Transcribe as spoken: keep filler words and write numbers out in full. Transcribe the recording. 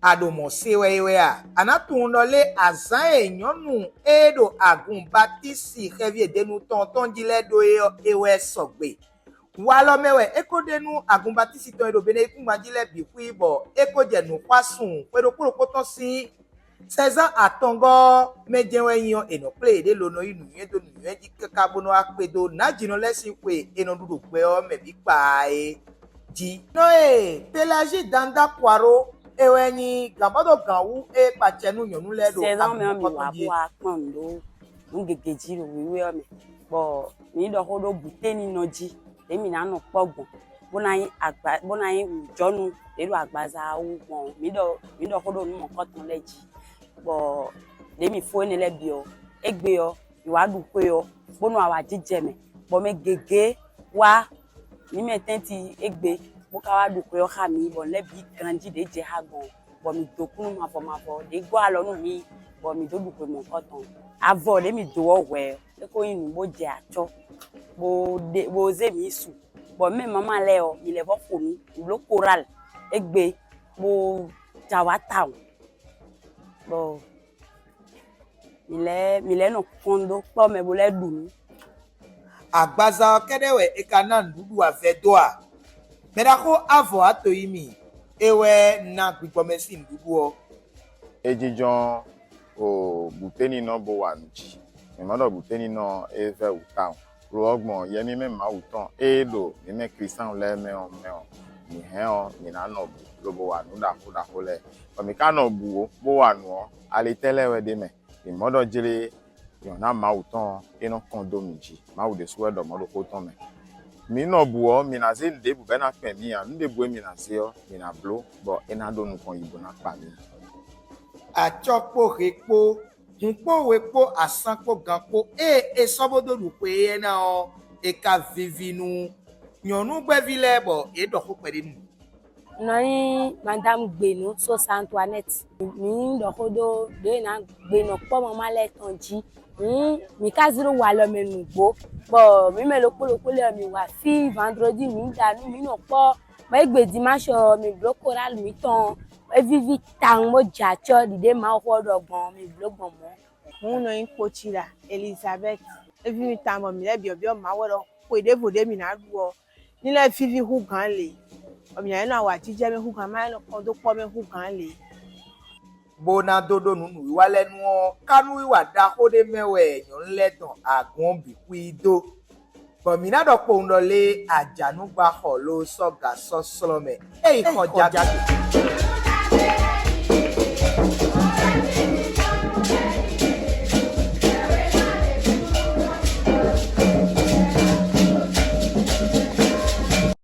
A ɖo mɔ̌ se wɛ é wɛ a? A nǎ tunwun ɖɔ lé azǎn e nyɔ̌nu e ɖo agun Batísi xɛví e denu tɔn tɔn jí lɛ́ɛ ɖó é ɔ́, é wɛ sɔgbe. Walɔ mɛ wɛ é ko ɖe nú agun Batísi tɔn e ɖo Beneyíkúngban jí lɛ́ɛ bǐ xwí bɔ é ko jɛ nǔ xwa sun xwe ɖokpó ɖokpó tɔn sín sɛzán atɔngɔ́ ɔ́ mɛ jɛ́n wɛ nyí ɔ́, è nɔ kplé yěɖée lo nɔ yí nǔnywɛ́ dó nǔnywɛ́ jí káká bó nɔ́ wá kpé dó nǎjínɔ lɛ́ɛ sín xwe e nɔ ɖu ɖo gbɛ ɔ́ mɛ bǐ kpaa é jí. Nɔ e Pelají Danda Poirot é wɛ nyí gǎnbɔ́dɔgǎn wú e kpa acɛ nú nyɔ̌nu lɛ́ɛ ɖo Sɛzán mɛ ɔ́, mi wǎ bó wá kpɔ́n nǔ ɖó nǔ gěgé jí ɖo wěwé ɔ́ mɛ, bɔ mǐ ɖɔ xó ɖó bǔténinɔ jí, ɖě mǐ ná nɔ kpɔ́ gbɔn, bó ná nyí agba, bó ná nyí wǔjɔnú ɖě ɖo agbaza ɔ́ wú gbɔn ɔ́. Mǐ ɖɔ mǐ ɖɔ xó ɖó nǔ mɔ̌kɔtɔn lɛ́ɛ jí, bɔ ɖě mǐ fó énɛ́ lɛ́ɛ bǐ ɔ́, égbé ɔ́, mǐ wá ɖu xwe ɔ́, bónú awǎjijɛ mɛ, bɔ mɛ gěgé wá mǐ mɛ tɛ́ntin égbé, bó ka wá ɖu xwe ɔ́ xá mǐ, bɔ nǔ lɛ́ɛ bǐ ganjí ɖě jɛ xá gbɔn, bɔ mǐ dó kúnnu mavɔ mavɔ, ɖě gɔ́ alɔ nú mǐ, bɔ mǐ dó ɖu xwe mɔ̌kɔtɔn. Avɔ ɖě mǐ dó ɔ́ hwɛ̌ ɔ́, é ko nyí nǔ bó jɛ acɔ́, bó ɖe bó zé mǐ su, bɔ mɛ mama lɛ́ɛ ɔ́, mǐ lɛ́ vɔ́ xo nǔ, mǐ bló koral égbé, bó jɛ awǎ tawun, bɔ mǐ lɛ́ mǐ lɛ́ nɔ kɔn dó kpɔ́ mɛ bó lɛ́ ɖu nǔ. Agbaza ɔ́ kɛ́ɖɛ́ wɛ è ka ná nǔɖuɖu avɛ dó a? Mɛɖaxó Avɔ Atoyimi é wɛ ná gbigbɔmɛ sín nǔɖuɖu ɔ́. É jínjɔ́n o bǔténinɔ bó wa nǔ jí. Mǐ mɔ ɖɔ bǔténinɔ é vɛ́ wǔ tawun. Lo ɔ́ gbɔn yɛ mímɛ́ Mawu tɔn e ɖo mǐ mɛ Klísu lɛ́ɛ mɛ ɔ́ mɛ ɔ́, mǐ hɛn ɔ́, mǐ ná nɔ bǔ lobo wa nǔ ɖaxó ɖaxó lɛ́ɛ. Bɔ mǐ ka nɔ bǔ ó, bó wa nǔ ɔ́, ali tɛ́ lɛ́ɛ wɛ ɖ'é mɛ? Mǐ mɔ ɖɔ jlé nyɔ̌ná Mawu tɔn ɔ́, é nɔ kɔn dó mǐ jí. Mawu ɖésú wɛ ɖɔ mɔ̌ ɖo xó tɔn mɛ. Mǐ nɔ bǔ ɔ́, mǐ ná zé nǔ ɖěbǔ bɔ é ná kpɛn mǐ ǎ. Nǔ ɖěbǔ e mǐ ná zé ɔ́, mǐ ná bló, bɔ é ná ɖó nukɔn yi bó ná kpa mǐ. Acɔ́ kpó he kpó, hun kpó we kpó asán kpó gan kpó ée è sɔ́ bó dó ɖu xwe éyɛ́ ná ɔ́, è ka vivi nú nyɔ̌nu gbɛ́ví lɛ́ɛ bɔ yě ɖɔ xó kpɛɖé nú. Nɔ nyí Madame Gbenu Sosa Antoinette. Mǐ ɖɔ xó ɖó ɖě ná gbe nɔ kpɔ́ mama lɛ́ɛ tɔn jí. Hǔn mǐ ka zé ɖó walɔ mɛ nǔgbó, bɔ mǐ mɛ ɖokpó ɖokpó lɛ́ɛ ɔ́, mǐ wa fí vandrodi, mǐ ɖa nǔ, mǐ nɔ kpɔ́, bɔ égbe dimásh ɔ́, mǐ bló koral mǐtɔn, é víví tawun bó jɛ acɔ́ ɖiɖe Mawuxó ɔ́ ɖɔ gbɔn, mǐ bló gbɔn mɔ̌. Hǔn nɔ nyí Kpocila Elizabɛ́ti. É ví mì tawun bɔ mǐ lɛ́ byɔ̌byɔ́ Mawu wɛ ɖɔ xwe ɖěvo ɖě mǐ ná ɖu ɔ́, ní lɛ́ víví hú gǎn lě, bɔ mǐ ná yi nɔ awǎjijɛ mɛ hú gǎn, má yi nɔ kɔn dó kpɔ́ mɛ hú gǎn lě. Bó ná dó ɖó nǔ nǔwiwa lɛ́ɛ nu ɔ́, kanúwiwa ɖaxó ɖé mɛ wɛ nyɔ̌nu lɛ́ɛ dɔn agun ɔ́ bǐ xwí dó. Bɔ mǐ ná ɖɔ kpowun ɖɔ lé ajǎnúgbáxɔ ló sɔ́ ga sɔ́ slɔ́ mɛ. Ényí xɔ jágbe.